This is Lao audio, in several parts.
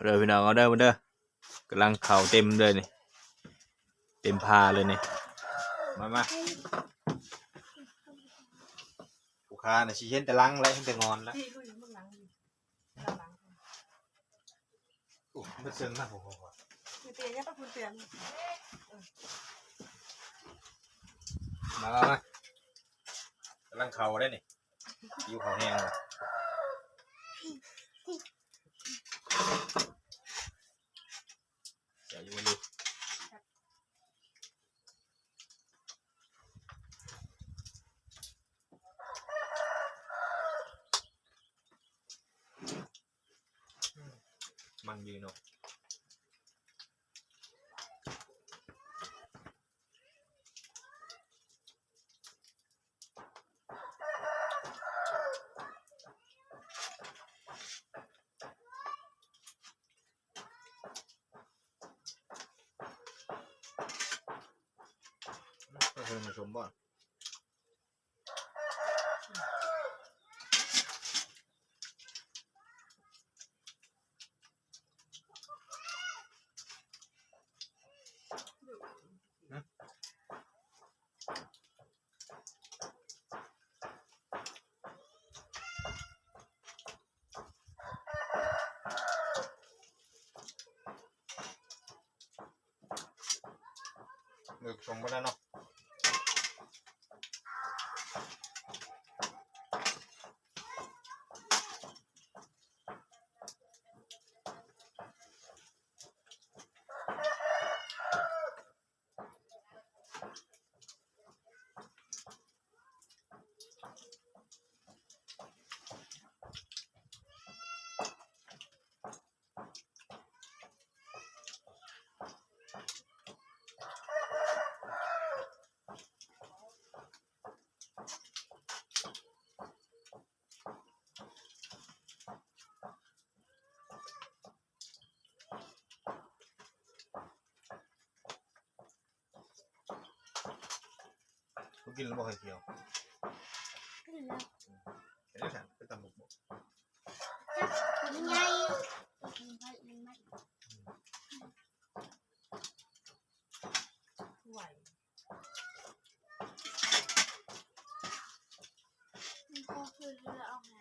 ເດີພີ່ນ້ອງ ເອົາເດີ ມາເດີ ກຳລັງເຂົ້າເຕັມເລີຍນີ້ ເຕັມພາເລີຍນີ້ ມາ ມາ ຜູ້ຄ້ານະຊິເຫັນແຕ່ຫຼັງແຫຼະ ເຫັນແຕ່ງອນລະ ໂອ້ ມັນເຊິ່ງນະ ໂອ້ໂຫ ມາ ມາ ມາ ກຳລັງເຂົ້າເດ້ນີ້ ຫິວເຂົ້າແຮງ ແຊບຢູ່ບໍ່ລູກ ມັນດີເນາະ. ເອີ ສົມບໍ່? ເອີ ສົມບໍ່ໄດ້ເນາະ. ບໍ່ກິນແລ້ວບໍ່ໄຂ່ຂຽວ? ກິນແລ້ວ. ເຮັດຈັ່ງຊັ້ນ ໄປຕຳບັກບວບ. ຈັກ ມັນໃຫຍ່ ໄວ. ມັນກໍຄືເຮືອອອກໄງ.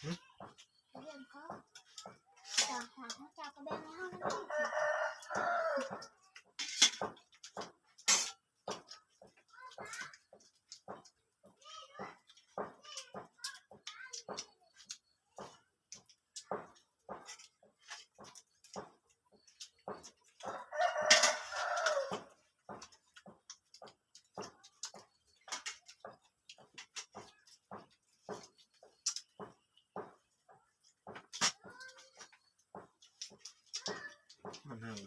ຫຶ? ເລື່ອງກໍ ຈາກຫາເຮົາເຈົ້າກໍແບ່ງໃຫ້ເຮົານຳ. ມັນແຫ້ງ.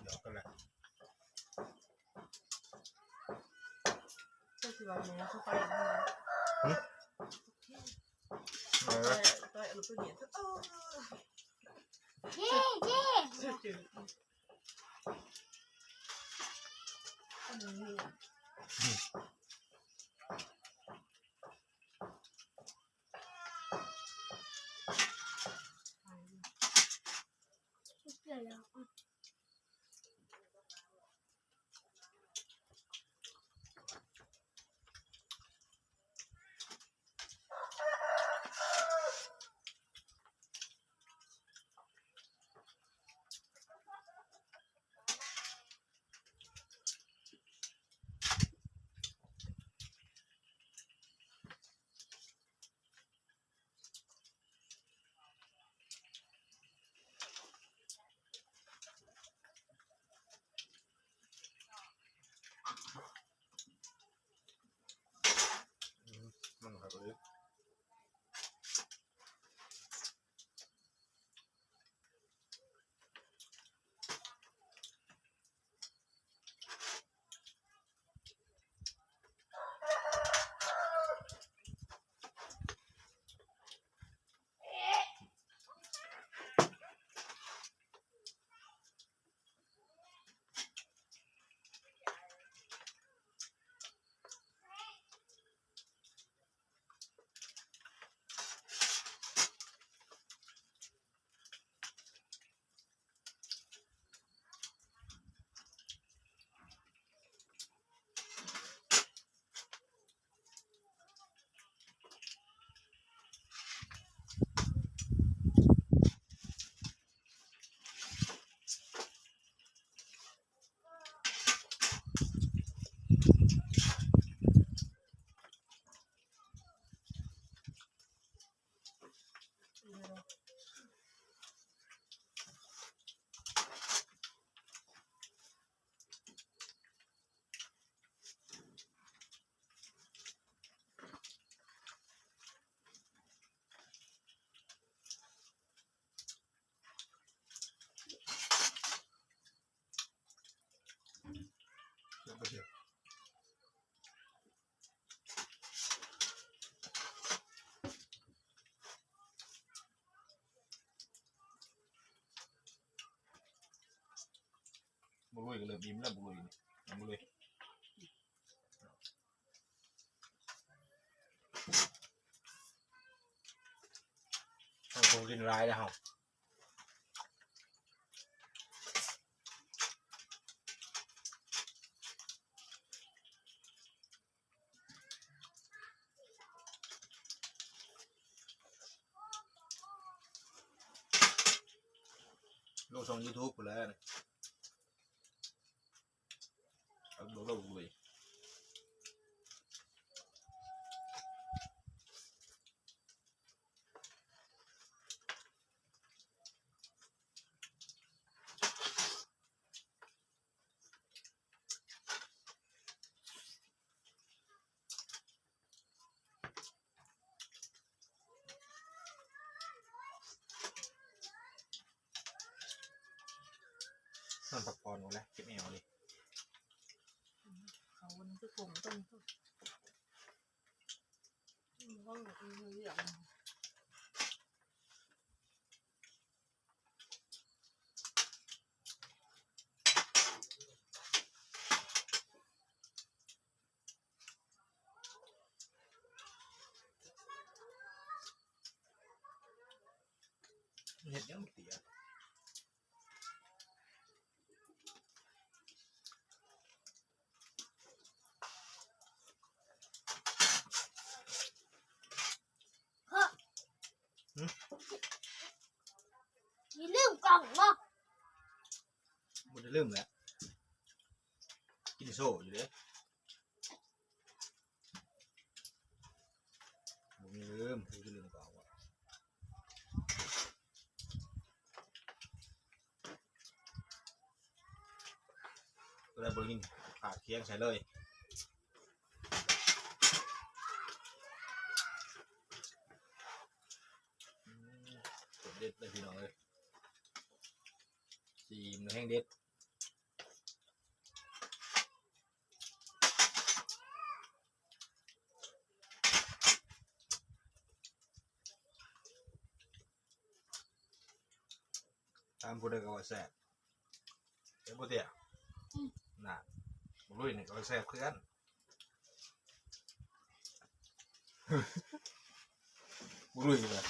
ດອກກັນແຫຼະ. ເຈົ້າຊິວ່າແມ່ເຂົາໄປນຳ. ຫຶ? ໂອເຄ ເອີ ໄປ ໄປເອົາໄປເນຍ. ເຢ້ ເຢ້. ອັນນີ້ ເລີ່ມອີ່ມແລ້ວ ບໍ່ລຸຍນີ້ ບໍ່ລຸຍ. ເຮົາຄົງກິນຫຼາຍແລ້ວເຮົາ. ລົງຊ່ອງຢູທູບພຸ້ນແຫຼະ ເອົາລົງເລີຍ. ນອນພັກຜ່ອນພຸ້ນແຫຼະ ເຈັບແອວນີ້. ເຂົາມັນຄືກົງຕົ້ນ ຫ້ອງ ຫ້ອງເລື່ອງ. ເຮັດຫຍັງເຕຍ? ຮະ ຫື? ຊິລືມກ່ອງບໍ່? ບໍ່ໄດ້ລືມແຫຼະ ກິນໂຊຢູ່ເດ້. ບໍ່ມີລືມ ບໍ່ໄດ້ລືມກໍເອົາ ກໍໄດ້ບໍ່ໄດ້ຍິນ ພາກຄຽງໃສ່ເລີຍ. ອືມ ເດັດເລີຍພີ່ນ້ອງເອີຍ ຊີມແຮງເດັດ. ຖາມຜູ້ໃດກໍວ່າແຊບ ແຊບບໍ່ເຕຍ? ອືມ ນັ້ນ ບໍ່ລຸຍນີ້ກໍວ່າແຊບຄືກັນ. ບໍ່ລຸຍວ່າ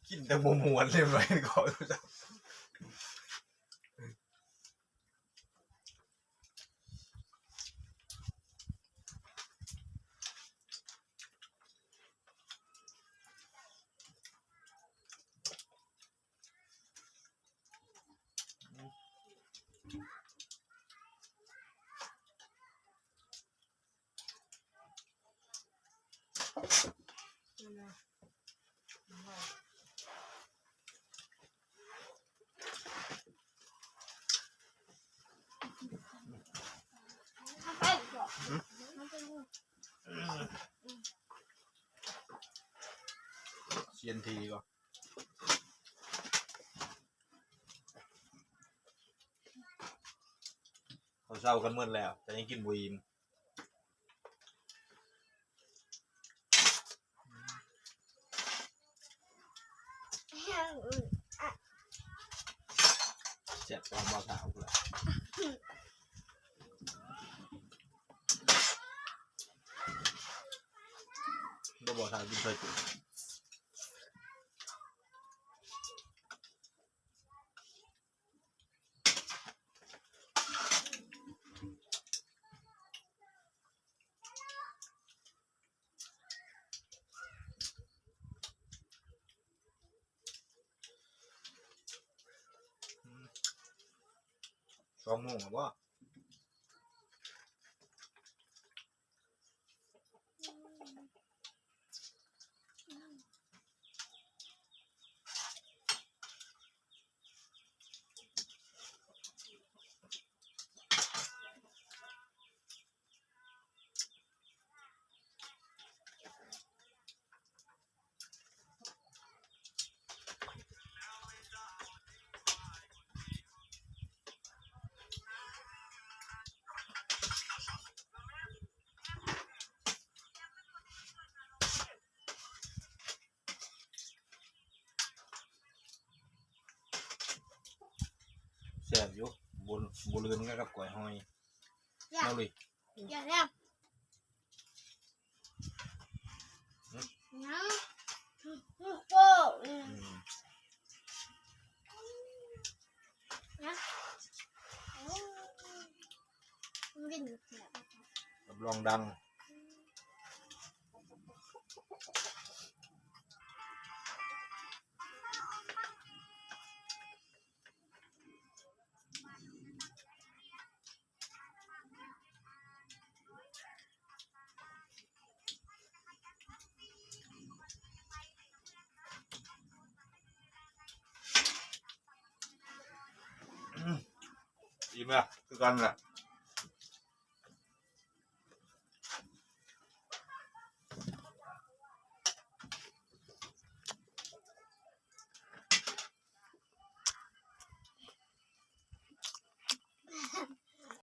ກິນແຕ່ບໍ່ມ່ວນເລີຍ ເຂົາ. ຊຽນທີກໍ ເຂົາເຊົາກັນໝົດແລ້ວ ແຕ່ຍັງກິນບໍ່ອີ່ມ. ແຊບກວ່າບ່າວເຖົ້າພຸ້ນລະ ບໍ່ ບ່າວເຖົ້າກິນຊອຍຈຸ. ສອງໂມງແລ້ວບໍ່? ແຊບຢູ່ ບໍ່ ບໍ່ເລີນກັບກ້ອຍຫອຍ ຢ່າ ເອົາເລີຍ ຢ່າແຊບ ຫຶ ຍັງ ໂປ້ ອືມ ນະ ມັນເປັນແບບ ຮັບຮອງດັງ ອີ່ມລະ ຄືກັນລະ.